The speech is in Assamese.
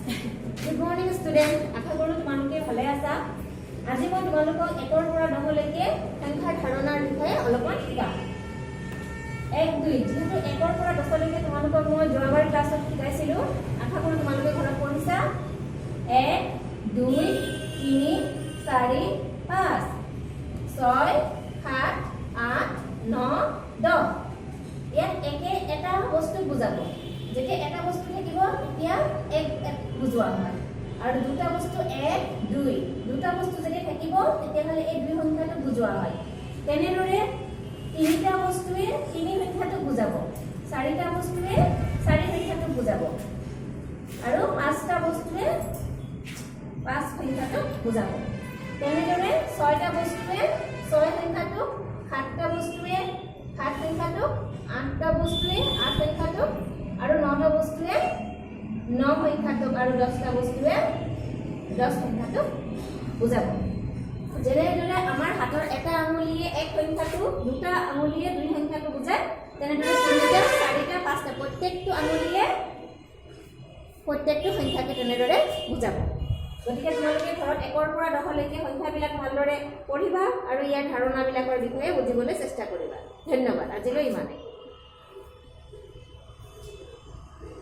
গুড মৰ্ণিং ষ্টুডেণ্ট, আশা কৰোঁ তোমালোকে ভালে আছা। আজি মই তোমালোকক 1ৰ পৰা 10লৈকে সংখ্যাৰ ধাৰণাৰ বিষয়ে অলপমান শিকাম। এক, দুই, যিহেতু 1ৰ পৰা 10লৈকে তোমালোকক মই যোৱাবাৰ ক্লাছত শিকাইছিলোঁ, আশা কৰোঁ তোমালোকে ঘৰত পঢ়িছা। এক, দুই, তিনি, চাৰি, পাঁচ, ছয়, সাত, আঠ, ন, 10। ইয়াত একে এটা বস্তুক বুজাব। যেতিয়া এটা বস্তু থাকিব, তেতিয়া এক এক বুজোৱা হয় আৰু দুটা বস্তু, এক, দুই, দুটা বস্তু যেতিয়া থাকিব, তেতিয়াহ'লে এই দুই সংখ্যাটোক বুজোৱা হয়। তেনেদৰে তিনিটা বস্তুৱে তিনি সংখ্যাটোক বুজাব, চাৰিটা বস্তুৱে চাৰি সংখ্যাটোক বুজাব আৰু পাঁচটা বস্তুৱে পাঁচ সংখ্যাটোক বুজাব। তেনেদৰে ছয়টা বস্তুৱে ছয় সংখ্যাটোক, সাতটা বস্তুৱে সাত সংখ্যাটোক, আঠটা বস্তুৱে আঠ সংখ্যাটোক আৰু নটা বস্তুৱে ন সংখ্যাটোক আৰু 10টা বস্তুৱে 10 সংখ্যাটোক বুজাব। যেনেদৰে আমাৰ হাতৰ এটা আঙুলিয়ে এক সংখ্যাটো, দুটা আঙুলিয়ে দুই সংখ্যাটো বুজায়, তেনেদৰে তিনিটা, চাৰিটা, পাঁচটা, প্ৰত্যেকটো আঙুলিয়ে প্ৰত্যেকটো সংখ্যাকে তেনেদৰে বুজাব। গতিকে তোমালোকে ঘৰত 1ৰ পৰা 10লৈকে সংখ্যাবিলাক ভালদৰে পঢ়িবা আৰু ইয়াৰ ধাৰণাবিলাকৰ বিষয়ে বুজিবলৈ চেষ্টা কৰিবা। ধন্যবাদ, আজিলৈ ইমানেই।